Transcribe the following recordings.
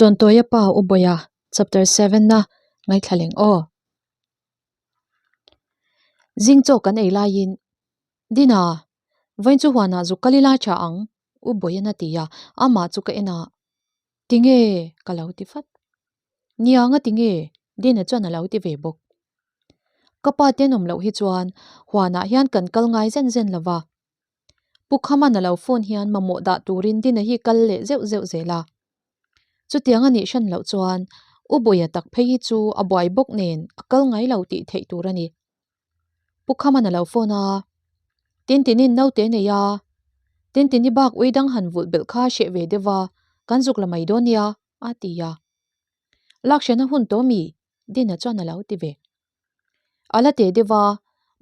Chawntawia pa U Bawia Chapter Seven a ngaithla leng aw. Zing chaw kan ei laiin Dina, vawiin chu huanah zuk kal ila tha ang U Bawian a ti a, amah chu ka en a, Tinge? ka lo ti vat. Nia nga tinge? Dina chuan a lo ti ve bawk. Ka pa te an awm loh hi chuan huanah hian kan kal ngai zen zen lo va. Pu Khaman a lo phone hian mamawh dah turin Dina hi kal leh zeuh zeuh zel a. Chutiang a nih hran loh chuan U Bawia tak phei hi chu a buai bawk nen a kal ngai lo tih theih tur a ni. Pu Khaman a lo phone a, Tintinin naute nei a, Tintini bak ui dang han vulh belh kha hreh ve deuh va, kan zuk la mai dawn nia, a ti a. Lakhrena hun tawh mi? Dina chuan a lo ti ve. A la teh deuh a,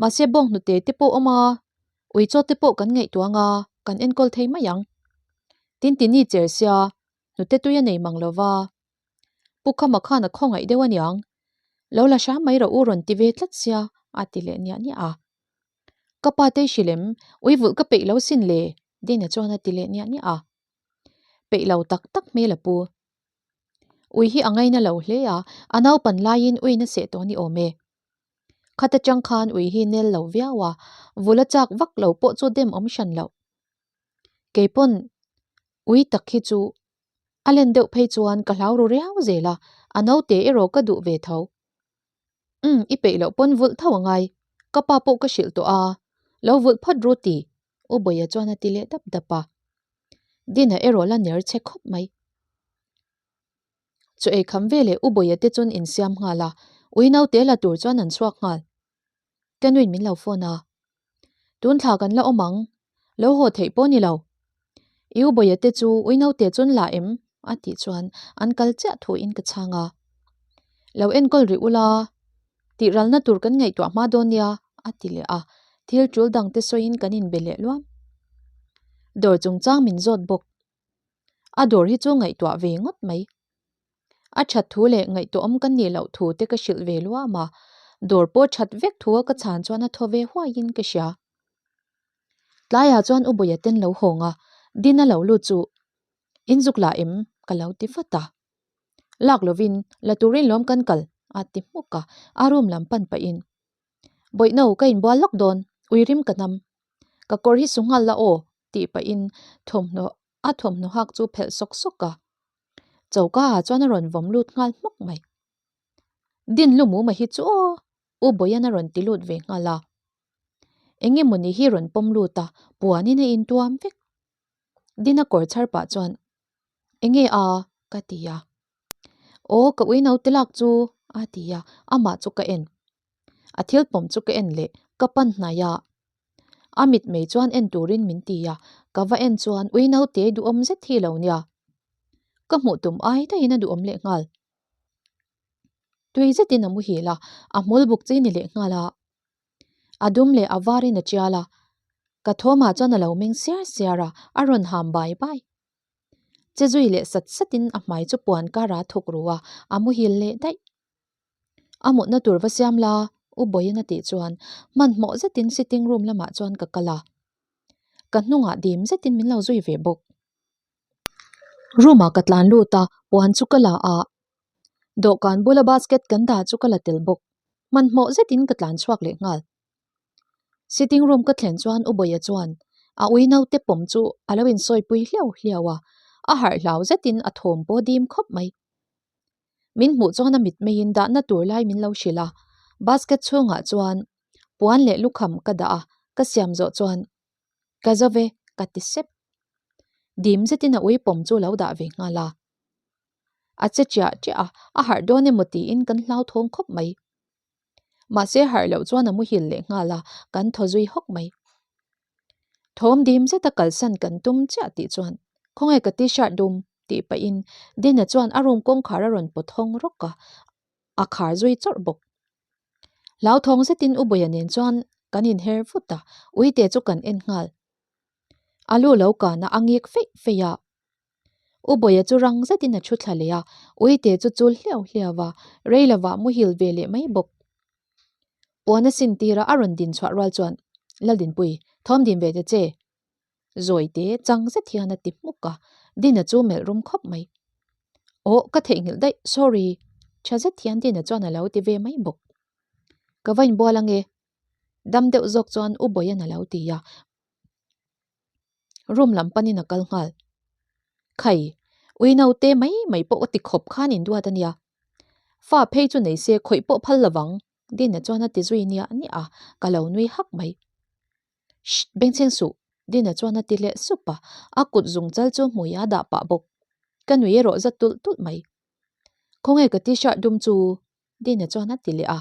mahse bawng hnute te pawh awm a, ui chaw te pawh kan ngaihtuah ang a, kan enkawl thei mai ang. Tintini cher sia, hnute tui a nei mang lo va. Pu Khama khan a khawngaih deuh aniang, Lo la hram mai rawh u rawn ti ve tlat sia, a ti leh niah niah a. Ka pa te hrilh em, ui vulh ka peih lo sin le, Dina chuan a ti leh niah niah a. Peih lo tak tak hmel a pu. Ui hi a ngaina lo hle a, a naupan laiin uiin a seh tawh ni awm e. Khat atang khan ui hi nel lo viau a, vul a chak vak lo pawh chu dem awm hran loh. Keipawn ui tak hi chu a len deuh phei chuan ka hlau ru riau zel a, a naute erawh ka duh ve tho. Umm, i peih loh pawn vulh tho angai, ka pa pawh ka hrilh tawh a, lo vulh phawt ru ti, U Bawia chuan a ti leh dap dap a. Dina erawh la ner che khawp mai. Chaw ei kham veleh U Bawia te chuan insiam nghal a, ui naute la tur chuan an chhuak nghal. Ka nuin min lo phone a. Tun thla kan la awm ang, lo haw theih pawh ni lo. I U Bawia te chu ui naute chuan la em? a tih chuan an kal chiah thu in ka chhang a. Lo enkawl rih ula, tih ralna tur kan ngaihtuah hma dawn nia, a ti leh a, thil tul dang te sawiin kan inbe leh luam. Dawr chungchang min zawt bawk. A dawr hi chu ngaihtuah ve ngawt mai. A that thu leh ngaihtuahawm kan nih loh thu te ka hrilh ve luam a, dawr pawh that vek thu a ka chhan chuan a thaw ve huaiin ka hria. Tlaiah chuan U Bawia ten lo hawng a, Dina lo lut chu in zuk lah em ka lo ti vat a. Lak lovin la turin lawm kan kal a ti hmuk a, a room lam pan pahin Bawihno ka inbual lawk dawn, ui rim ka nam. Ka kawr hi su nghal la aw tih pahin thawmhnaw a thawmhnaw hak chu phelh sawk sawk a. Choka ah chuan a rawn vawm lut nghal hmawk mai. Din lu mu mai hi chu aw U Bawian a rawn ti lut ve nghal a. Eng emaw ni hi rawn pawm lut a, puanin a intuam vek. Dina kawr chhar pah chuan Enge a? ka ti a. Aw ka ui naute lak chu a ti a, amah chu ka en. A thil pawm chu ka en leh ka pan hnai a. A mitmei chuan en turin min ti a, ka va en chuan ui naute duhawm zet hi lo nia. Ka hmuh tum ai daihin a duhawm leh nghal. Tui zetin a muhil a, a hmul buk chi ni leh nghal a. A dum leh a varin a tial a, ka thawmah chuan a lo meng siar siar a, a rawn ham bai bai. Che zui leh sat satin a hmai chu puan kara thuk ru a, a muhil leh daih. A mutna tur va siam la, U Bawiin a tih chuan hmanhmawh zetin sitting room lamah chuan ka kal a. Ka hnungah dim zetin min lo zui ve bawk. Room ah ka tlan lut a, puan chu ka la a, dawhkan bula basket kan dah chu ka la tel bawk. Hmanhmawh zetin ka tlan chhuak leh nghal. Sitting room ka thlen chuan U Bawia chuan a ui naute pawm chu a lo insawipui hliau hliau a, a harh hlau zetin a thawm pawh dim khawp mai. Min hmuh chuan a mitmeiin dahna tur lai min lo hrilh a, basket chhungah chuan puan leh lukham ka dah a, ka siam zawh chuan Ka zo ve, ka ti sep. Dim zetin a ui pawm chu lo dah ve nghal a. A che chiah chiah a, a harh dawn emaw tiin kan hlauthawng khawp mai. Mahse harh loh chuan a muhil leh nghal a, kan thaw zui hawk mai. Thawm dim zeta kalsan kan tum chiah tih chuan khawnge ka t-shirt dum tih pahin Dina chuan a room kawngkhar a rawn pawt hawng rawk a, a khar zui chawrh bawk. Hlauthawng zetin U Bawia nen chuan kan inher vut a, uite chu kan en nghal. A lu lo kana a ngik feih feih a. U Bawia chu rang zetin a thu thla leh a, uite chu chul hliau hliau a, rei lovah muhil ve leh mai bawk. Puan a sin tira a rawn din chhuah rual chuan, Laldinpui, thawm din ve ta che. Zawite chang zet hian a ti hmuk a, Dina chu melh rum khawp mai. Aw, ka theihnghilh daih, sorry, tha zet hian Dina chuan a lo ti ve mai bawk. Ka va inbual ange, dam deuh zawk chuan U Bawian a lo ti a. Room lam panin a kal nghal. Khai, ui naute mai mai pawh ka ti khawp khan induat a nia. Fa phei chu nei se khawih pawh phal lovang, Dina chuan a ti zui niah niah a, ka lo nui hak mai. Shh, bengchheng suh, Dina chuan a ti leh sup a, a kut zung chal chu hmui a dah pah bawk. Ka nui erawh za tulh tulh mai. Khawnge ka t-shirt dum chu? Dina chuan a ti leh a.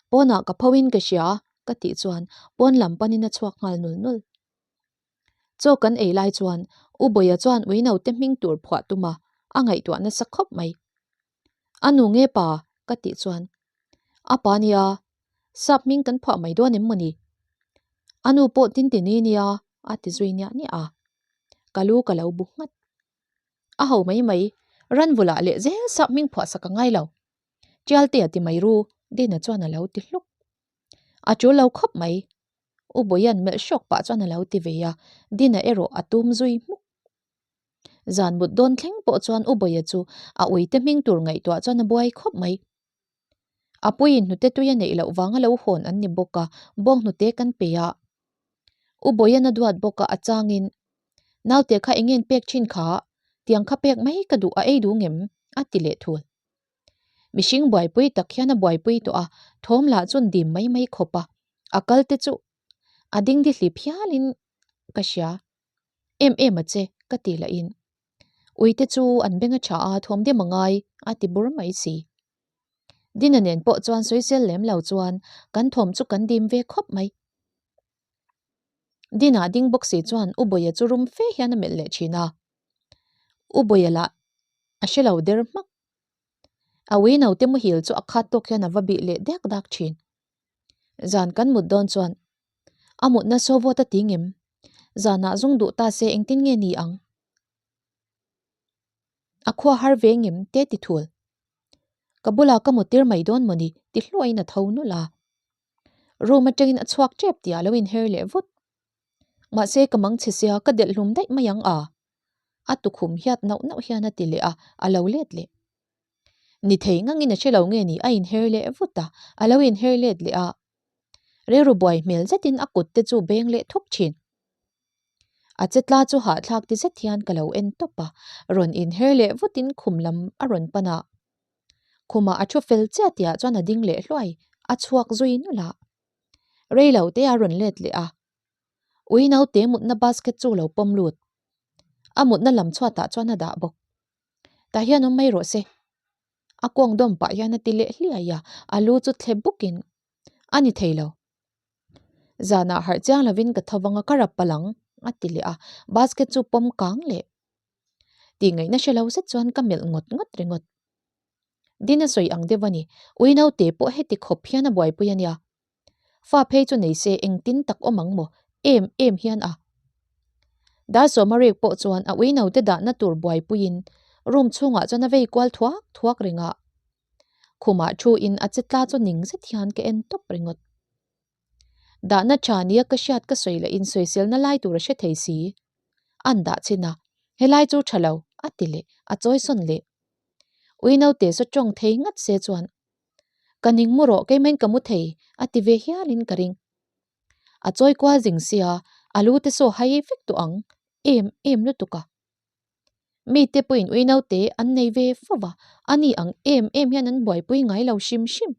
Pawnah ka pho in ka hria, ka tih chuan pawn lam panin a chhuak nghal nul nul. Chaw kan ei lai chuan U Bawia chuan ui naute hming tur phuah tum a, a ngaihtuah nasa khawp mai. A nu nge pa? ka tih chuan A pa nia, sap hming kan phuah mai dawn em mawni? A nu pawh Tintini nia a ti zui niah niah a, ka lu ka lo bu nghat. A ho mai mai, ranvulah leh zel sap hming phuah sak a ngai lo. Tialte a ti mai ru, Dina chuan a lo ti hluk. A tul lo khawp mai, U Bawia'n melh hrawk pah chuan a lo ti ve a, Dina erawh a tum zui hmuk. Zan mut dawn thleng pawh chuan U Bawia chu a uite hming tur ngaihtuah chuan a buai khawp mai. A puiin hnute tui a neih loh vanga lo hawn an ni bawk a, bawng hnute kan pe a. U Bawia'n a duat bawk a, a changin, Naute kha eng ngen pek thin kha? Tiang kha pek mai ka duh a ei duh ngem? a ti leh thul. Mihring buaipui tak hian a buaipui tawh a, thawm lah chuan dim mai mai khawp a, a kal te chu a dingdi hlip hialin ka hria. Em em a che, ka ti lahin. Uite chu an beng a tha a, thawm dim a ngai, a ti bur mai si. Dina nen pawh chuan sawisel lem lo chuan kan thawm chu kan dim ve khawp mai. Dina ding bawk si chuan U Bawia chu rum fe hian a melh leh thin a. U Bawia lah a hre lo der hmak. A ui naute muhil chu a khat tawk hian a va bih leh dek dak thin. Zan kan mut dawn chuan a mutna saw vawt a ti ngem? Zanah zung duh ta se engtin nge ni ang? A khua har ve ngem te ti thul. Ka bulah ka mut tir mai dawn mawni ti hluahin a tho nulh a. Room atangin a chhuak tep tih a lo inher leh vut. Mahse ka mang chhe sia ka delh hlum daih mai ang a. A tukhum hiat nauh nauh hian a ti leh a, a lo let leh. Ni thei ngangin a hre lo nge ni a inher leh vut a, a lo inher let leh a. Rilru buai hmel zetin a kut te chu beng leh thup thin. A che tla chu hahthlak ti zet hian ka lo en tawp a, rawn inher leh vutin khum lam a rawn pan a. Khumah a thu fel chiah tihah chuan a ding leh hluai, a chhuak zui nulh a. Rei lo te a rawn let leh a. Ui naute mutna basket chu lo pawm lut. A mutna lam chhuatah chuan a dah bawk. Tah hian awm mai rawh se. A kawng dawm pah hian a ti leh hliai a, a lu chu thle bukin a ni thei lo. Zanah harh chiang lovin ka tho vang a, ka rap palh ang, a ti leh a, basket chu pawm kang leh. Tih ngaihna hre lo zet chuan ka melh ngawt ngawt ringawt. Dina sawi ang deuh a ni, ui naute pawh heti khawp hian a buaipui a nia. Fa phei chu nei se engtin tak awm ang maw em em hian a. Dar sawma rek pawh chuan a ui naute dahna tur buaipuiin room chhungah chuan a vei kual thuak thuak reng a. Khumah thu in a che tla chu ning zet hian ka en tawp ringawt. Dahna tha nia ka hriat ka sawi leh in sawiselna lai tur a hre thei si. An dah chin a, helai chu tha lo, a ti leh, a chawi sawn leh. Ui naute saw tawng thei ngat se chuan ka ning mu rawh keimahin ka mu thei a ti ve hialin ka ring. A chawi kual zing sia, a lu te saw hai vek tawh ang em em lutuk a. Mite pawhin ui naute an nei ve fo va, a ni ang em em hian an buaipui ngai lo hrim hrim.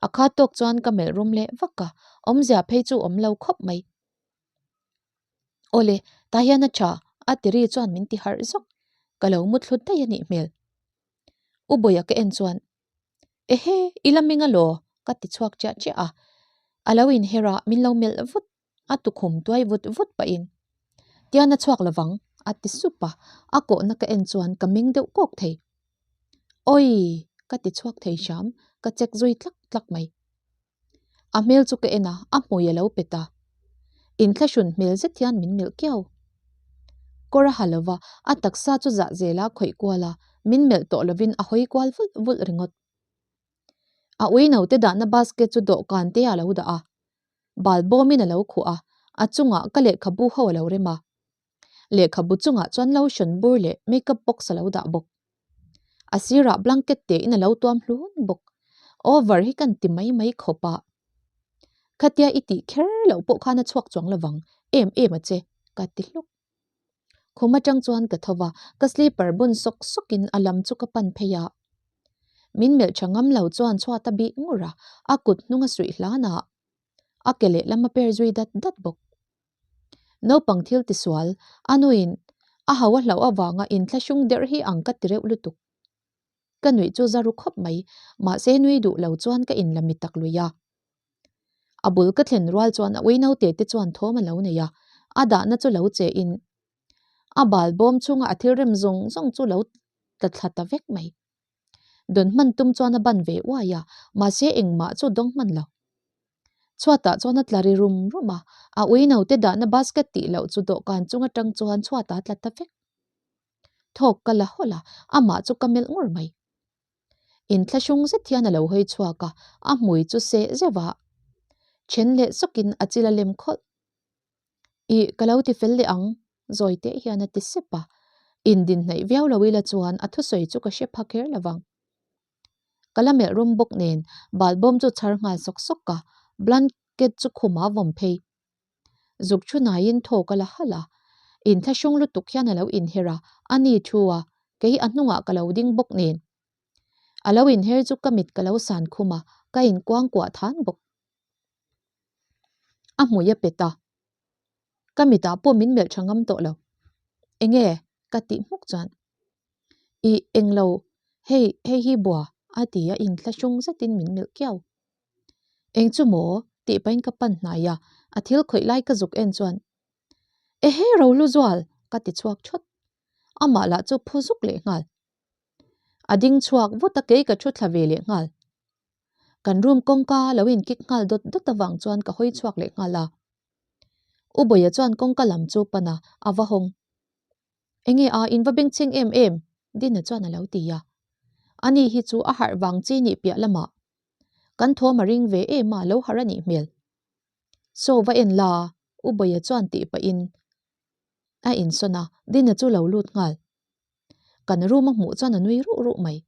A khat tawk chuan ka melh rum leh vak a, awmzia phei chu awm lo khawp mai. Awle, tah hian a tha, a ti ri chuan min ti harh zawk. Ka lo mu thlut daih a nih hmel. U Bawia ka en chuan, Ehe, i la ming alaw? ka ti chhuak chiah chiah a. A lo inher a, min lo melh vut. A tukhum tuai vut vut pahin, Tian a chhuak lovang, a ti sup a, a kawhna ka en chuan ka meng deuh kawk thei. Awii! ka ti chhuak thei hram, ka check zui tlak tlak mai. A hmel chu ka en a, a hmui a lo pet a. Inthlahrun hmel zet hian min melh kiau. Kawr a ha lova, a taksa chu zah zela khawih kual a, min melh tawh lovin a hawi kual vulh vulh ringawt. A ui naute dahna basket chu dawhkan te a lo dah a, bal bawmin a lo khuh a, a chungah ka lehkhabu ho a lo rem a. Lehkhabu chungah chuan lotion bur leh makeup box a lo dah bawk. A sirah blanket te in a lo tuam hlun bawk. Over hi kan ti mai mai khawp a. Khatia i tih kher loh pawh khan a chhuak chuang lovang em em a che, ka ti hluk. Khum atang chuan ka tho va, ka slipper bun sawk sawkin a lam chu ka pan phei a. Min melh tha ngam lo chuan chhuat a bih ngur a, a kut hnung a suih hlan a, a ke lehlam a per zui dat dat bawk. Naupang thil tisual, a nuin a hau a hlauh avanga inthlahrung derh hi ang ka ti reuh lutuk. Ka nuih chu za ru khawp mai, mahse nui duh lo chuan ka inla mi tak lui a. A bul ka thlen rual chuan a ui naute te chuan thawm a lo nei a, a dahna chu lo che in a bal bawm chhunga a thil rem zawng zawng chu lo tla thla ta vek mai. Dawn hman tum chuan a ban ve uai a, mahse engmah chu dawng hman lo. Chhuatah chuan a tla ri rum rum a, a ui naute dahna basket tih loh chu dawhkan chung atang chuan chhuatah a tla ta vek. Thawk ka la hawlh a, amah chu ka melh ngur mai. Inthlahrung zet hian a lo hawi chhuak a, a hmui chu seh zeuh a, then leh sawkin a chil a lem khawlh. Ih, ka lo ti fel leh ang, zawi teh hian a ti sep a. Indin hnaih viau lo ila chuan a thusawi chu ka hre pha kher lo vang. Ka la melh rum bawk nen balbawm chu chhar nghal sawk sawk a, blanket chu khumah vawm phei. Zuk thu naiin thaw ka la halh a, inthlahrung lutuk hian a lo inher a, a ni thu a, kei a hnungah ka lo ding bawk nen. A lo inher chu ka mit ka lo san khum a, ka inkuangkuah than bawk. A hmui a pet a, ka mitah pawh min melh tha ngam tawh lo. Enge? ka tih hmuk chuan. Ih, englo, hei, hei hi bua, a ti a, inthlahrung zetin min melh kiau. Eng chu maw? tih pahin ka pan hnai a, a thil khawih lai ka zuk en chuan, Ehe Rohluzual! ka ti chhuak thawt. Amah lah chu phu zuk leh nghal. A ding chhuak vut a kei ka thu thla ve leh nghal. Kan room kawngka lo in kick nghal dawt dawt avang chuan ka hawi chhuak leh nghal a. U Bawia chuan kawngka lam chu pan a, a va hawng. Enge a, in va bengchheng em em? Dina chuan a lo ti a. Ani hi chu a harh vang chi nih piah lamah kan thawm a ring ve em a, lo harh a nih hmel. Saw va en la, U Bawia chuan tih pahin a insawn a, Dina chu lo lut nghal. Kan room a hmuh chuan a nui ruh ruh mai.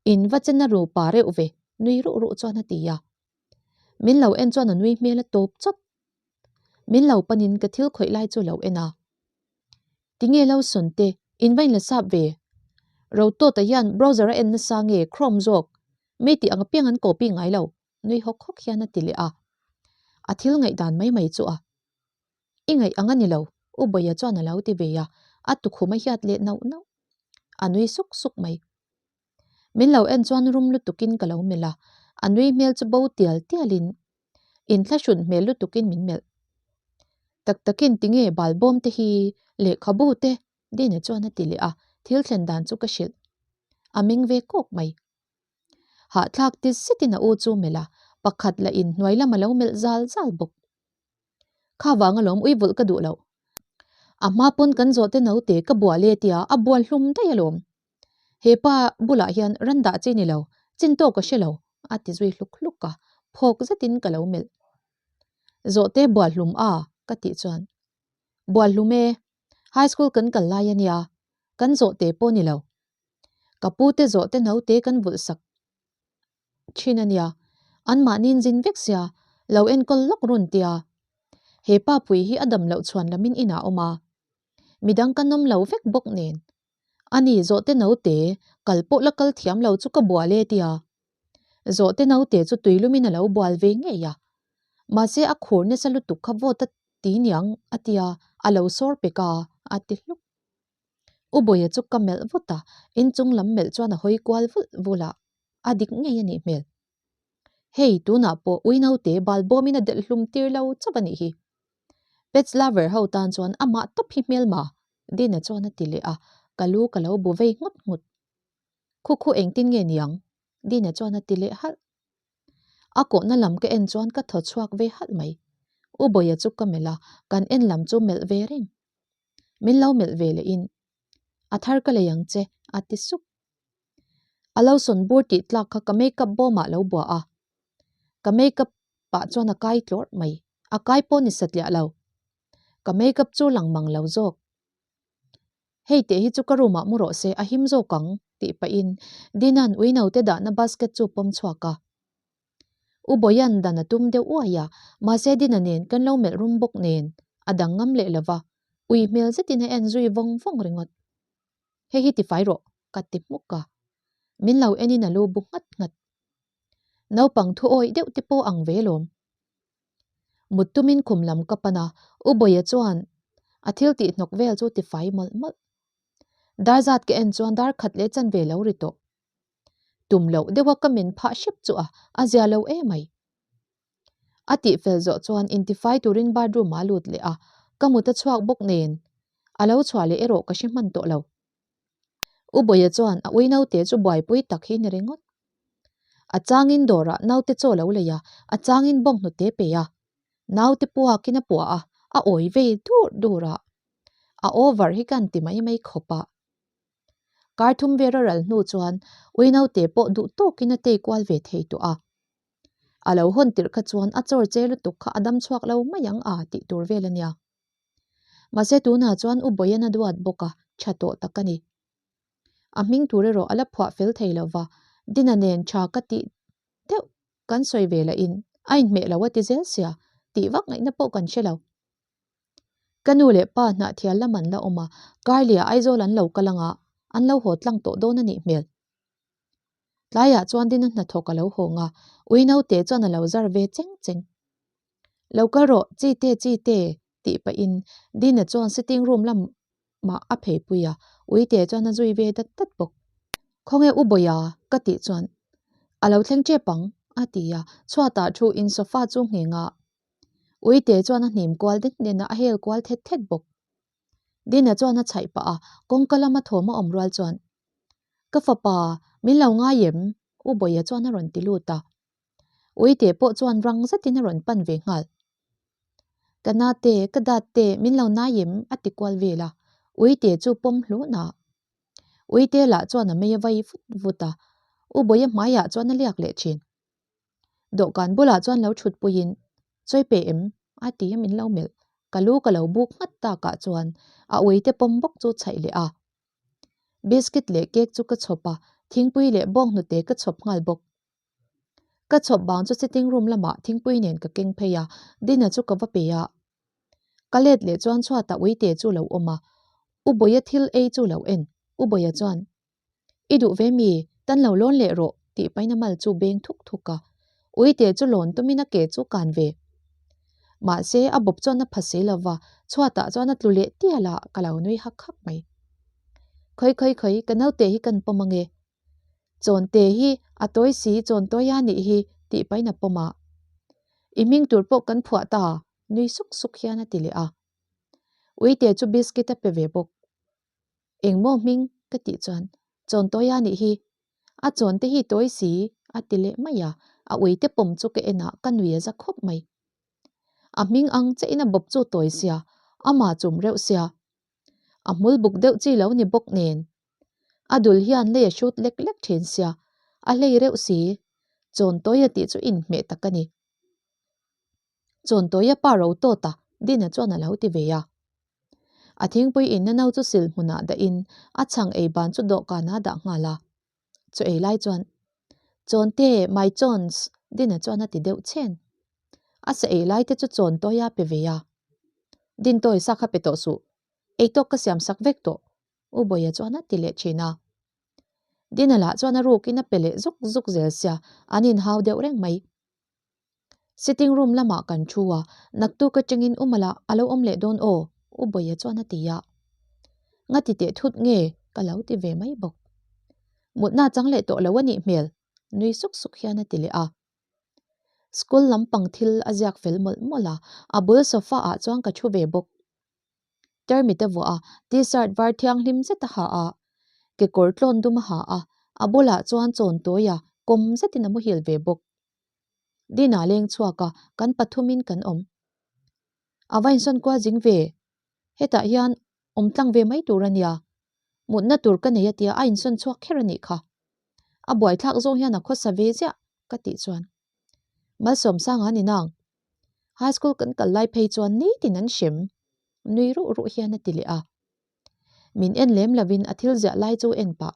In va chen a ru pa reuh ve, nui ruh ruh chuan a ti a. Min lo en chuan a nui hmel a tawp chawt. Min lo panin ka thil khawih lai chu lo en a. Tinge lo sawn te, in va inla sap ve. Rotawta hian browser a en nasa nge Chrome zawk? Mi tih ang apiang an copy ngai lo, nui hawk hawk hian a ti leh a. A thil ngaihdan mai mai chu a. I ngaih ang a ni lo, U Bawia chuan a lo ti ve a, a tukhum a hiat leh nauh nauh. A nui suk suk mai. Min lo en chuan rum lutukin ka lo melh a, a nui hmel chu bo tial tialin inthlahrun hmel lutukin min melh. Tak takin tinge balbawm te hi lehkhabu te Dina chuan a ti leh a, thil thlen dan chu ka hrilh. A meng ve kawk mai. Hahthlak ti zetin a u chu melh a, pakhat lah in hnuai lam a lo melh zal zal bawk. Kha vang alawm ui vulh ka duh loh. A hma pawn kan zawh te naute ka bual e tia a bual hlum daih alawm. He pa bulah hian ran dah chi ni lo, chin tawk ka hre lo, a ti zui hluk hluk a, phawk zetin ka lo melh. Zawhte bual hlum a? ka tih chuan, Bual hlum e, high school kan kal lai a nia, kan zawhte pawh ni lo. Ka pu te zawhte naute kan vulh sak thin a nia, anmahniin zin vek sia, lo enkawl lawk run tia. He pa pui hi a dam loh chhuan lamin inah a awm a, midang kan awm lo vek bawk nen. Ani zawhte naute kal pawh la kal thiam lo chu ka bual e tia. Zawhte naute chu tuilumin a lo bual ve ngei a, mahse a khur nasa lutuk kha vawt a ti niang a tia, a lo sawr pek a, a ti hluk. U Bawia chu ka melh vut a, inchung lam melh chuan a hawi kual vulh vulh a, a dik ngei a nih hmel. Hei, tunah pawh ui naute bal bawmin a delh hlum tir lo chauh a nih hi. Pets lover ho tan chuan amah tawp hi hmelma, Dina chuan a ti leh a, ka lu ka lo bu vei nghut nghut. Khu khu engtin nge niang? Dina chuan a ti leh halh. A kawhna lam ka en chuan ka thaw chhuak ve halh mai. U Bawia chu ka melh a, kan en lam chu melh ve reng. Min lo melh ve leh in, A thar ka lei ang che, a ti sup. A lo sawn bur tih tlak kha ka makeup bawmah lo bua a. Ka makeup pah chuan a kai tlawrh mai. A kai pawh ni satliah lo. Ka makeup chu lang mang lo zawk. Hei teh hi chu ka room ah mu rawh se, a him zawk ang, tih pahin Dina'n ui naute dahna basket chu pawm chhuak a. U Bawia'n dan a tum deuh uai a, mahse Dina nen kan lo melh rum bawk nen a dang ngam leh lo va, ui hmel zetin a en zui vawng vawng ringawt. Hei hi tifai rawh, ka ti hmuk a. Min lo enin a lu bu nghat nghat. Naupang thu awih deuh te pawh ang ve lawm. Mut tumin khum lam ka pan a, U Bawia chuan a thil tih hnawk vel chu tifai mawlh mawlh. Dar zat ka en chuan dar khat leh chanve lo ri tawh. Tum loh deuha ka min phah hrep chu a, a zia lo emai. A tih fel zawh chuan intifai turin bathroom ah a lut leh a, ka mut a chhuak bawk nen a lo chhuah leh erawh ka hre hman tawh lo. U Bawia chuan a ui naute chu buaipui tak hi ni ringawt. A changin dawrah naute chaw lo lei a, a changin bawnghnute pe a. Naute puakin a puah a, a awi vei dur dur a. A over hi kan ti mai mai khawp a. Kar thum vel a ral hnu chuan ui naute pawh duh tawkin a tei kual ve thei tawh a. A lo hawn tirh kha chuan a chawr che lutuk kha a dam chhuak lo mai ang a tih tur vel a nia. Mahse tunah chuan U Bawian a duat bawk a, tha tawh tak a ni. A hming tur erawh a la phuah fel thei lo va, Dina nen tha ka tih deuh kan sawi ve lahin a inhmeh lo a ti zel sia, tih vak ngaihna pawh kan hre lo. Ka nu leh pa hnahthial lam an la awm a, Karlia Aizawl an lo kal anga an lo haw tlang tawh dawn a nih hmel. Tlaiah chuan Dina hnathawk a lo hawng a, ui naute chuan a lo zar ve cheng cheng. Lo kal rawh, Chite, Chite, tih pahin Dina chuan sitting room lamah a pheipui a, Uite chuan a zui ve dat dat bawk. Khawnge u Bawia? ka tih chuan a lo thleng tep ang, a ti a, chhuatah thu in sofa chu ngheng a, Uite chuan a hnim kual den den a, a hel kual thet thet bawk. Dina chuan a chhaih pah a, kawngka lama thawm a awm rual chuan, Ka fapa, min lo ngai em? U Bawia chuan a rawn ti lut a. Uite pawh chuan rang zetin a rawn pan ve nghal. Ka nate, ka datte, min lo nai em? a ti kual vel a, Uite chu pawm hlun a. Uite lah chuan a mei a vai vut vut a, U Bawia hmaiah chuan a liak leh thin. Dawhkan bulah chuan lo thut puiin, Chawi pe em? a ti a min lo melh. Ka lu ka lo buk nghat takah chuan a uite pawm bawk chu chhaih leh a. Biscuit leh cake chu ka chhawp a, thingpui leh bawnghnute ka chhawp nghal bawk. Ka chhawp bang chu sitting room lamah thingpui nen ka keng phei a, dinner chu ka va pe a. Ka let leh chuan chhuatah uite chu lo awm a, U Bawia thil ei chu lo en. U Bawia chuan, I duh ve mi, tan lo lawn leh rawh, tih pahin a mal chu beng thuk thuk a. Uite chu lawn tumin a ke chu kan ve. Mahse, a bawp chuan a pha si lo va, chhuatah chuan a tlu leh tial a, ka lo nui hak hak mai. Khawi khawi khawi, ka naute hi kan pawm ange. Chawnte hi a tawi si, chawntawi a nih hi, tih pahin a pawm a. I hming tur pawh kan phuah ta, nui suk suk hian a ti leh a. Uite chu biscuit a pe ve bawk. Engmaw hming? ka tih chuan, Chawntawi a nih hi. A chawnte hi tawi si, a ti leh mai a, a uite pawm chu ka en a, ka nui a za khawp mai. A hming ang chiahin a bawp chu tawi sia, amah chum reuh sia. A hmul buk deuh chi lo ni bawk nen. A dul hian lei a hrut lek lek thin sia, a hlei reuh si. Chawntawi a tih chu inhmeh tak a ni. Chawntawi a pa ro tawt a, Dina chuan a lo ti ve a. A thingpui inna no chu sil hmunah dahin a chhang ei ban chu dawhkanah a dah nghal a. Chaw ei lai chuan, Chawnte, my chawns, Dina chuan a ti deuh chhen. A sa ei lai te chu chawn tawia pe ve a. Din tawi sa kha pe tawh suh, ei tawk ka siam sak vek tawh, U Bawia chuan a ti leh thin a. Dina lah chuan a rukin a pe leh zuk zuk zel sia, an inhau deuh reng mai. Sitting room lamah kan thu a, naktuk atangin u Mala a lo awm leh dawn aw, U Bawia chuan a ti a. Nga ti teh thut nge ka lo ti ve mai bawk. Mutna chang leh tawh lo a nih hmel, nui suk suk hian a ti leh a. School lampang thil a ziak fel mawlh mawlh a, a bul sofa ah chuan ka thu ve bawk. Termite vuah a, t-shirt var thianghlim zet a ha a, kekawr tlawn dum a ha a, a bulah chuan chawn tawi a, kawm zetin a muhil ve bawk. Dina leng chhuak a, kan pathumin kan awm. A va insawn kual zing ve. Hetah hian awm tlang ve mai tur a nia. Mutna tur ka nei a tia a insawn chhuak kher a nih kha. A buaithlak zawng hian a khawsa ve ziah ka tih chuan. Malsawmsanga ni nang. High school kan kal lai phei chuan nitin an hrem. Nui ruh ruh hian a ti leh a. Min en lem lovin a thil ziah lai chu en pah.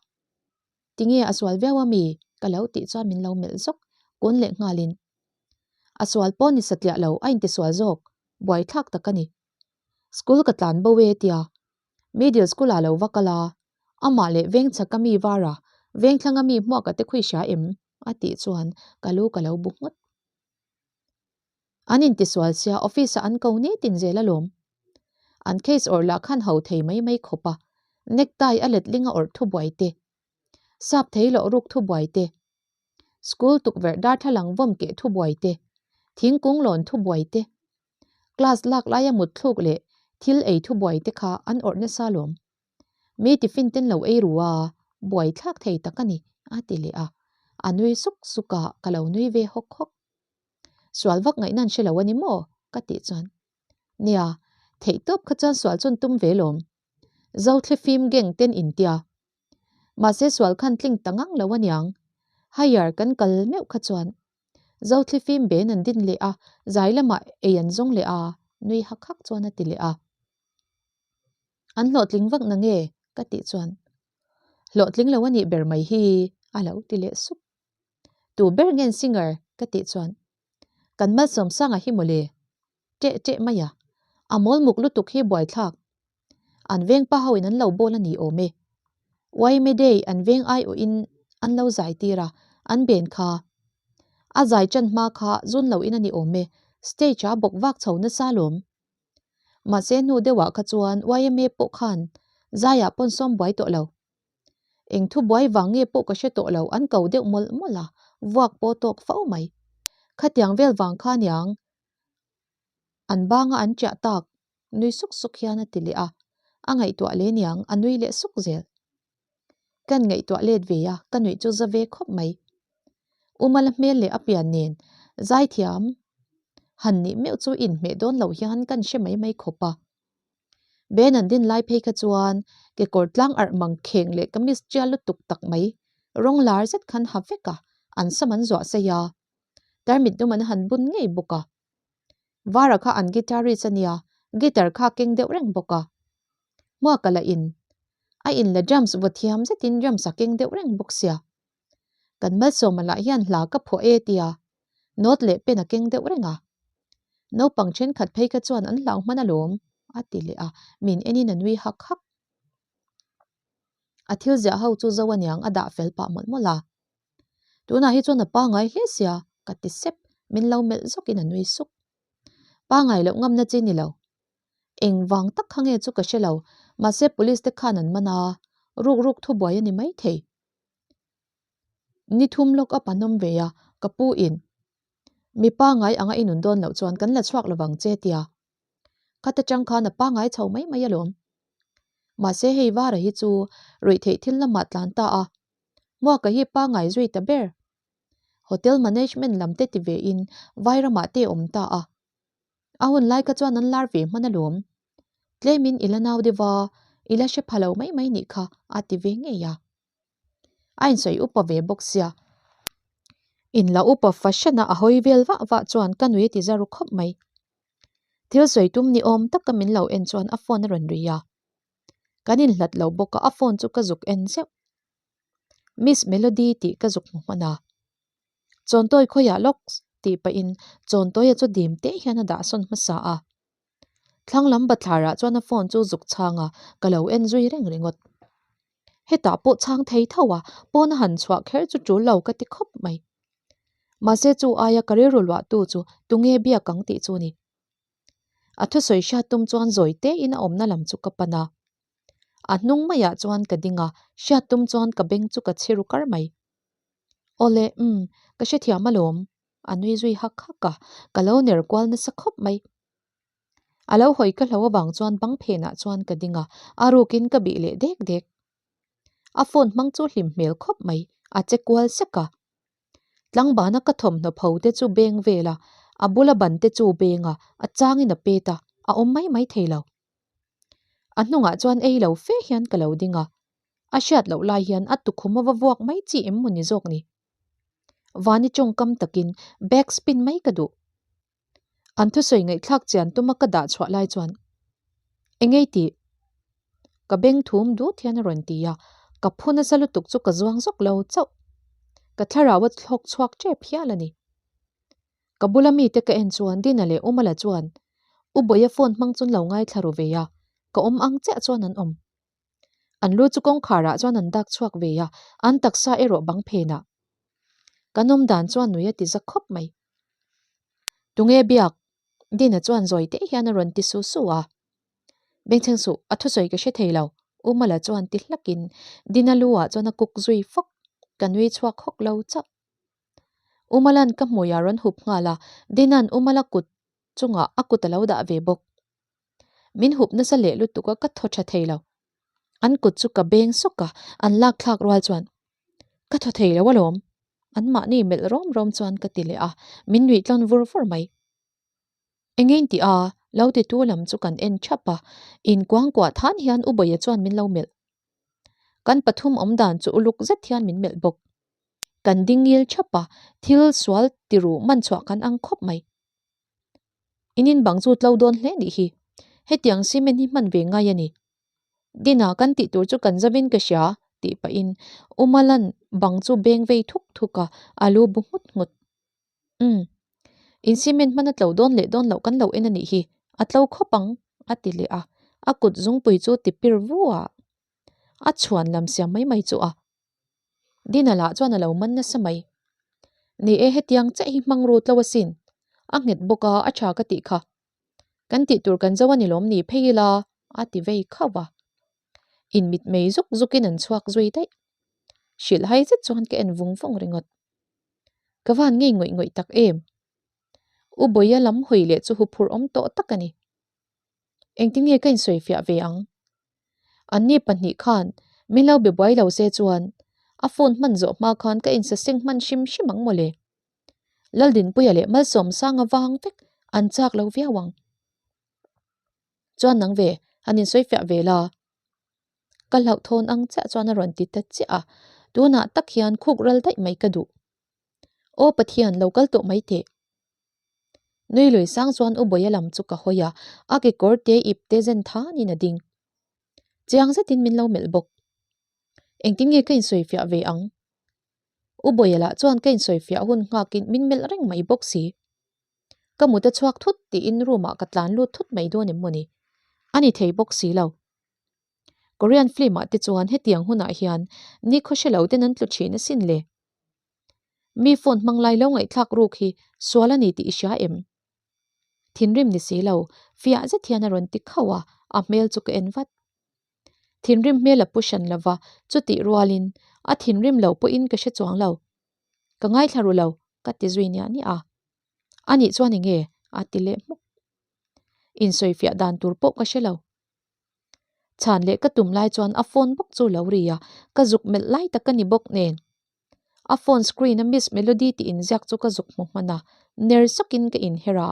Tinge a sual viau a mi? Ka lo tih chuan min lo melh zawk, kun leh nghalin. A sual pawh ni satliah lo, a intisual zawk, buaithlak tak a ni. School ka tlan bo e tia, Middle school ah lo va kal a, amah leh veng chhak a mi var a, veng thlang a mi hmuak a te khui hria em? a tih chuan ka lu ka lo bu nghut. An intisual sia office ah an ko nitin zel alawm. An case awrh lah khan ho thei mai mai khawp a, necktie a letling a awrh thubuai te, sap thei loh ruk thubuai te, school tukverh darthlalang vawm keh thubuai te, thingkung lawn thubuai te, Class lak laia mutthluk leh thil ei thubuai te kha an awrh nasa lawm. Mi tiffin ten lo ei ru a, buai thlak thei tak a ni, a ti leh a. A nui suk suk a, ka lo nui ve hawk hawk. Sual vak ngaihna an hre lo a ni maw? ka tih chuan. Nia, theih tawp kha chuan sual chuan tum ve lawm. Zothle fim gang ten intia. Mahse sual khan tling ta ngang lo a niang. Higher kan kal meuh kha chuan Zothlifim ben an din leh a, zai lamah ei an zawng leh a, nui hak hak chuan a ti leh a. An hlawhtling vak na nge? ka tih chuan, Hlawhtling lo a nih ber mai hi, a lo ti leh sup. Tu ber ngen singer? ka tih chuan, Kan Malsawmsanga hi mawle, ṭeh ṭeh mai a, a mawl muk lutuk hi buaithlak. An veng pa ho in an lo bawl a ni awm e. Yma Day an veng aiawh in an lo zai tir a, an ben kha. A zai chan hma kha zun lo in a ni awm e, stage ah bawk vak chho nasa lawm. Mahse hnu deuh ah kha chuan yma pawh khan zai ah pawn sawm buai tawh lo. Eng thu buai vang nge pawh ka hre tawh lo an ko deuh mawlh mawlh a, vuak pawh tawk fo mai. Khatiang vel vang kha niang an banga an chiah tak Nui suk suk hian a ti leh a, a ngaihtuah leh niang a nui leh suk zel. Kan ngaihtuah let ve a, ka nuih chu za ve khawp mai. Umala hmel leh a pian nen zaithiam han nih meuh chu inhmeh dawn lo hian kan hre mai mai khawp a. Ben an din lai phei kha chuan kekawr tlang arh mang kheng leh kamis tial lutuk tak mai rawng lar zet khan ha vek a, an sam an zuah sei a, tarmit dum an han bun ngei bawk a. Vara kha an guitarist a nia, guitar kha keng deuh reng bawk a. Hmuaka la in, a in la drums vaw thiam zetin drums a keng deuh reng bawk sia. Kan Malsawma lah hian hla ka phuah e tia, note leh pen a keng deuh reng a. Naupang thenkhat phei kha chuan an hlau hman alawm, a ti leh a, min enin a nui hak hak. A thil ziah ho chu zo aniang a dah fel pah mawlh mawlh a. Tunah hi chuan a pangai hle sia, ka ti sep, min lo melh zawkin a nui suk. Pangai loh ngamna chi ni lo. Eng vang tak kha nge chu ka hre lo, mahse police te khan an man a, ruk ruk thubuai a ni maithei. Ni thum lawk up an awm ve a, ka pu in, Mi pangai anga i nun dawn loh chuan kan la chhuak lovang che tia. Khata chang khan a pangai chho mai mai alawm. Mahse hei Vara hi chu ruihtheih thil lamah tlan ta a, Hmuaka hi pangai zui ta ber. Hotel management lam te ti ve in Vairamah te awm ta a. A hun lai kha chuan an lar ve hman alawm. Tlemin i la nau deuh a, i la hre pha lo mai mai nih kha a ti ve ngei a. A insawi upa ve bawk sia. In la upa fashion a a hawi vel vah vah chuan ka nui a ti za ru khawp mai. Thil sawi tum ni awm taka min lo en chuan a phone a rawn ri a. Kan inhlat lo bawk a, a phone chu ka zuk en zeuh. Miss Melody tih ka zuk hmu hman a. Chawntawi khawiah lawk tih pahin Chawntawia chu dim teh hian a dah sawn hmasa a. Thlang lam bathlarah chuan a phone chu zuk chhang a, ka lo en zui reng ringawt. Hetah pawh chhang thei tho a, pawn a han chhuah kher chu tul lo ka ti khawp mai. Mahse chu aia ka rilru luahtu chu tunge biak ang tih chu a ni. A thusawi hriat tum chuan zawi tein a awmna lam chu ka pan a. A hnung maiah chuan ka ding a, hriat tum chuan ka beng chu ka chhi ru kar mai. Awle, umm, ka hrethiam alawm, a nui zui hak hak a, ka lo ner kual nasa khawp mai. A lo hawi ka hlo avang chuan bang phenah chuan ka ding a, a rukin ka bih leh dek dek. A phone hmang chu hlim hmel khawp mai, a che kual sek a. Tlangbana ka thawmhnaw pho te chu beng vel a, a bula ban te chu beng a, a changin a pet a, a awm mai mai thei lo. A hnungah chuan ei lo fe hian ka lo ding a, a hriat loh lai hian a tukhum a va vuak mai chi em maw ni zawk ni. Vani tawngkam takin back spin mai ka duh. An thusawi ngaihthlak chian tuma ka dah chhuah lai chuan, Engei tih? Ka beng thum dut hian a rawn ti a, ka phu nasa lutuk chu ka zuang zawk lo chauh. Ka thlarau a thlawk chhuak tep hial a ni. Ka bula mite ka en chuan Dina leh Umala chuan U Bawia phone hmang chun lo ngaithla ru ve a, ka awm ang chiah chuan an awm. An lu chu kawngkharah chuan an dak chhuak ve a, an taksa erawh bang phenah. Kan awm dan chuan nui a ti za khawp mai. Tunge biak? Dina chuan zawi teh hian a rawn ti su su a. Bengchheng suh, a thusawi ka hre thei lo, U Mala chuan ti hlakin Dina lu ah chuan a kuk zui fawk, ka nui chhuak hawk lo chauh. U Mala'n ka hmui a rawn hup nghal a, Dina'n U Mala kut chungah a kut a lo dah ve bawk. Min hup nasa leh lutuk a ka thaw tha thei lo. An kut chu ka beng sawk a, an lak thlak rual chuan ka thaw thei lo alawm. Anmahni melh rawm rawm chuan ka ti leh a, min nuih tlawn vur vur mai. Engein tih a, lo titu lam chu kan en thap a, inkuangkuah than hian U Bawia chuan min lo melh. Kan pathum awm dan chu uluk zet hian min melh bawk. Kan ding ngil thap a, thil sual tiru man chhuah kan ang khawp mai. In in bang chu tlo dawn hle nih hi. Hetiang cement hi hman ve ngai a ni. Dina kan tih tur chu kan zavin ka hria tih pahin U Malan bang chu beng vei thuk thuk a, a lu bu nghut nghut. Umm. In cement hman a tlo dawn leh dawn loh kan lo en a nih hi. A tlo khawp ang a ti leh a. A kut zungpui chu ti pir vu a. A chhuan lam siam mai mai chu a. Dina lah chuan a lo man nasa mai. Ni e hetiang chiah hi hmang rut lo asin. A nghet bawk a, a tha ka tih kha. Kan tih tur kan zo a ni lawm ni phei ila a ti vei khauh a. In mit mei zuk zukin an chhuak zui daih. Hrilh hai zet chuan ka en vung vung ringawt. Ka van ngei ngawih ngawih tak em. U Bawia lam hawi leh chu huphurh awm tawh tak a ni. Engtin nge ka insawifiah ve ang? Anni pahnih khan min lo be buai lo se chuan a phone hman zawh hma khan ka insaseng hman hrim hrim ang mawle. Laldinpuia leh Malsawmsanga vang vek an chak lo viau ang. Chuan nang ve, han insawifiah ve la. Ka hlauhthawn ang chiah chuan a rawn ti ta chiah a, tunah tak hian khuk ral daih mai ka duh. Aw Pathian, lo kal tawh mai teh. Nui lui sang chuan U Bawia lam chu ka hawi a, a kekawr te ip te zen thanin a ding. Chiang zetin min lo melh bawk. Engtin nge ka insawifiah ve ang? U Bawia lah chuan ka insawifiah hun nghakin min melh reng mai bawk si. Ka mut a chhuak thut tiin room ah ka tlan lut thut mai dawn em mawni? A ni thei bawk si lo. Korean film ah te chuan hetiang hunah hian nikhaw hre lo ten an tlu thin asin le. Mi phone hmang lai lo ngaihthlak ruk hi sual a ni tih i hria em? Thinrim ni si lo, fiah zet hian a rawn ti khauh a, a hmel chu ka en vat. Thinrim hmel a pu hran lo va, chutih rualin a thinrim lo pawhin ka hre chuang lo. Ka ngaithla ru lo, ka ti zui niah niah a. Anih chuan eng nge? a ti leh hmuk. Insawifiah dan tur pawh ka hre lo. Chhan leh ka tum lai chuan a phone bawk chu lo ri a, ka zuk melh lai tak a ni bawk nen. A phone screen a Miss Melody tih inziak chu ka zuk hmu hman a, ner sakin ka inher a.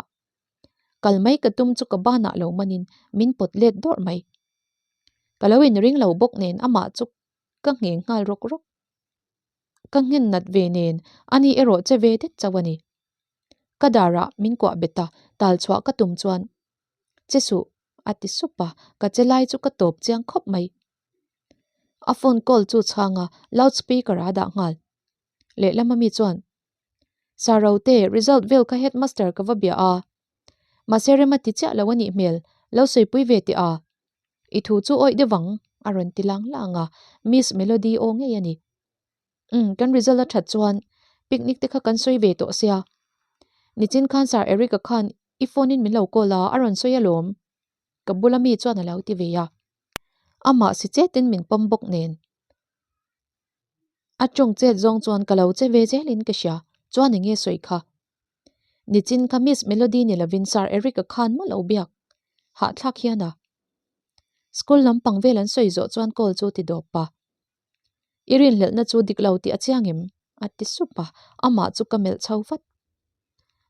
Kal mai ka tum chu ka banah lo manin min pawt let dawrh mai. Ka lo inring lo bawk nen amah chu ka ngheng nghal rawk rawk. Ka nghen nat ve nen ani erawh che ve det chauh a ni. Ka darah min kuah bet a, tal chhuah ka tum chuan Che suh, a ti sup a, ka che lai chu ka tawp chiang khawp mai. A phone call chu chhang a, loud speaker ah a dah nghal. Lehlam ami chuan, Sir Rote, result vel kha headmaster ka va bia a. Mahse rem a ti chiah lo a nih hmel, lo sawipui ve teh a. I thu chu awih deuh ang, a rawn ti lang lang a, Miss Melody aw ngei a ni. Umm, kan result a that chuan picnic te kha kan sawi ve tawh sia. Nichin khan Sir Eric-a khan i phone in min lo call a, a rawn sawi alawm. Ka bula mi chuan a lo ti ve a. Amah si chetin min pawm bawk nen. A tawng chet zawng chuan ka lo che ve zelin ka hria, chuan eng nge sawi kha? Nichin kha Miss Melody ni lovin Sir Eric-a khan maw lo biak? Hahthlak hian a. School lampang vel an sawi zawh chuan call chu ti dawp a. I rinhlelhna chu dik lo tih a chiang em? a ti sup a, amah chu ka melh chho vat.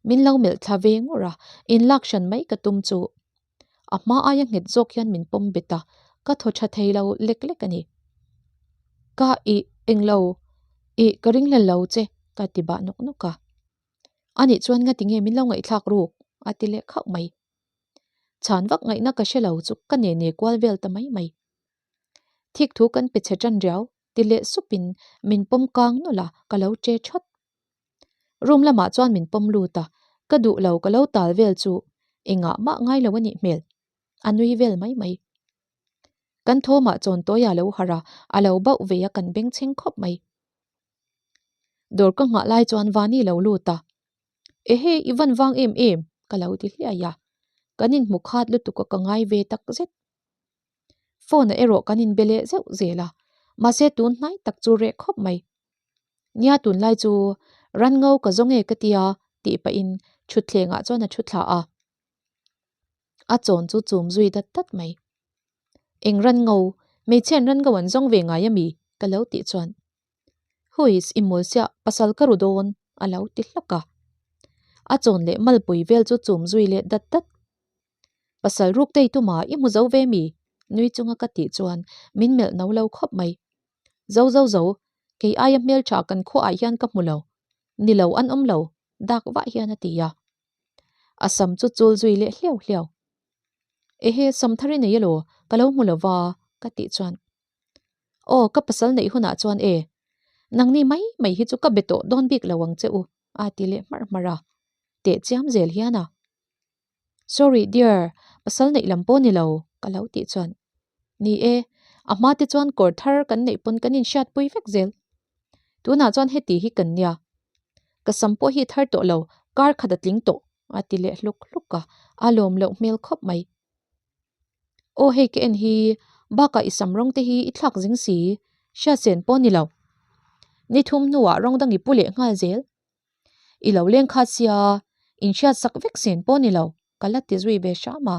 Min lo melh thla ve ngur a, inlak hran mai ka tum chu a hma aia nghet zawk hian min pawm bet a, ka thaw tha thei lo lek lek a ni. Ka ih englo ih ka ringhlel lo che ka ti bah nawk nawk a. Anih chuan ngati nge min lo ngaihthlak ruk? a ti leh khauh mai. Chhan vak ngaihna ka hre lo chu ka nene kual vel ta mai mai. Thik thu kan pe chhe tan riau, ti leh supin min pawm kang nawlh a, ka lo che thawt. Room lamah chuan min pawm lut a, ka duh lo ka lo tal vel chu engah mah ngai lo a nih hmel. A nui vel mai mai. Kan thawmah chawn tawi a lo harh a, a lo bauh ve a kan bengchheng khawp mai. Dawr ka nghah lai chuan Vani lo lut a, Ehe i van vang em em ka lo ti hliai a, kan inhmu khat lutuk a ka ngai ve tak zet. Phone ah erawh kan inbe leh zeuh zel a, mahse tun hnai tak chu reh khawp mai. Nia tunlai chu ran ngo ka zawng e ka tia tih pahin thutthleng ah chuan a thu thla a. A chawn chu chum zui dat dat mai. Eng ran ngo, hmeichhian ran ngo an zawng ve ngai ami? ka lo tih chuan Huis i mawl siah pasal ka ru dawn a lo ti hlak a. A chawn leh malpui vel chu chum zui leh dat dat. Pasal ruk tei tuma i hmu zo ve mi? Nui chunga ka tih chuan min melh no lo khawp mai. Zo zo zo, kei aia hmeltha kan khuaah hian ka hmu lo. Ni lo an awm lo, dak vah hian a ti a. A sam chu chul zui leh hliau hliau. Ehe, sam thar i nei elaw? Ka lo hmu lo va, ka tih chuan. Aw, ka pasal neih hunah chuan e, nangni mai mai hi chu ka be tawh dawn bik lo ang che u, a ti leh hmarh hmarh a. Teh chiam zel hian a. Sorry dear, pasal neih lam pawh ni lo, ka lo tih chuan. Ni e, a hma te chuan kawr thar kan neih pawn kan inhriatpui vek zel. Tunah chuan heti hi kan nia. Ka sam pawh hi thar tawh lo, kar khat a tling tawh, a ti leh hluk hluk a, a lawm loh hmel khawp mai. Aw hei ka en hi, bakah i sam rawng te hi i thlak zing si, hriatsen pawh ni lo. Ni thum hnuah rawng dang i pu leh nghal zel. I lo leng kha sia, inhriat sak vek sen pawh ni lo, ka la ti zui ve hram a.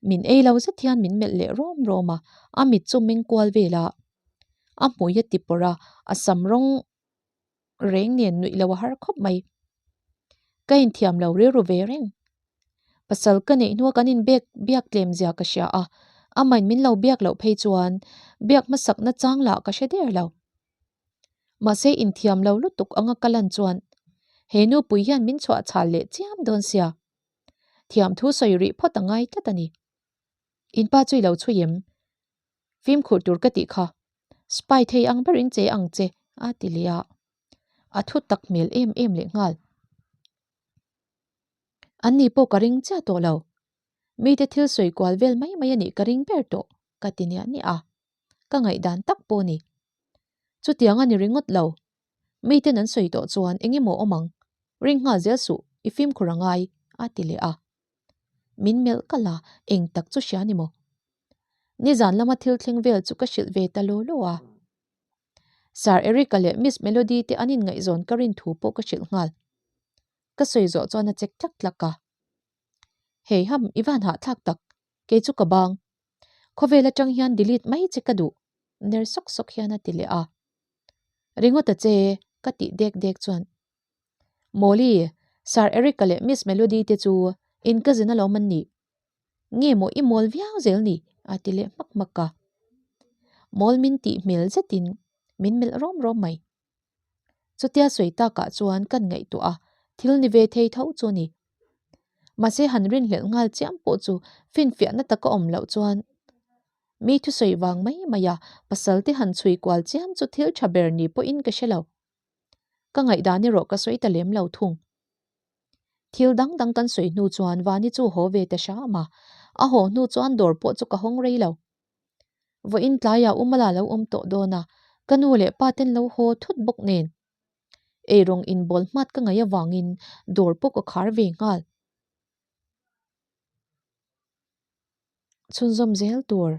Min ei lo zet hian min melh leh rawm rawm a, a mit chu meng kual vel a. A hmui a ti pawrh a, a sam rawng reng nen nuih lo a har khawp mai. Ka inthiam lo rilru ve reng. Pasal ka neih hnua kan inbek biak tlem zia ka hria a, amahin min lo biak loh phei chuan biak hmasakna chang lah ka hre der lo. Mahse inthiam lo lutuk anga ka lan chuan he nupui hian min chhuah chhal leh chiam dawn sia. Thiam thu sawi rih phawt a ngai tlat a ni. In pa chu i lo chhui em? Fimkhur tur ka tih kha. Spy thei ang berin che ang che a ti leh a. A thu tak hmel em em leh nghal. An ni pawh ka ring chiah tawh lo. Mite thil sawi kual vel mai mai a nih ka ring ber tawh ka ti niah niah a. Ka ngaihdan tak pawh a ni. Chutiang a ni ringawt lo. Miten an sawi tawh chuan eng emaw awm ang. Ring nghal zel suh, i fimkhur a ngai, a ti leh a. Min melh kalh a, eng tak chu hria ni maw? Nizan lama thil thleng vel chu ka hrilh ve ta law law a. Sir Eric-a leh Miss Melody te an inngaihzawn ka rin thu pawh ka hrilh nghal. Ka sawi zawh chuan a chek tlak tlak a. Hei ham, i van hahthlak tak, kei chu ka bang. Khawvel atang hian delete mai che ka duh, ner sawk sawk hian a ti leh a. Ringawt a che, ka tih dek dek chuan. Mawli, Sir Eric-a leh Miss Melody te chu in cousin alawm an nih. Nge maw i mawl viau zel ni? a ti leh hmak hmak a. Mawl min tih hmel zetin min melh rawm rawm mai. Chutia sawi takah chuan kan ngaihtuah a, thil ni ve thei tho chu a ni. Mahse han rinhlelh nghal chiam pawh chu finfiahna taka awm loh chuan mi thusawi vang mai mai a pasal te han chhui kual chiam chu thil tha ber ni pawhin ka hre lo. Ka ngaihdan erawh ka sawi ta lem lo thung. Thil dang dang kan sawi hnu chuan Vani chu haw ve ta hram a, a haw hnu chuan dawr pawh chu ka hawng rei lo. Vawiin tlaiah Umala lo awm tawh dawn a, ka nu leh pa ten lo haw thut bawk nen. Eirawng inbawl hmat ka ngaih avangin dawr pawh ka khar ve nghal. Chhunzawm zel tur.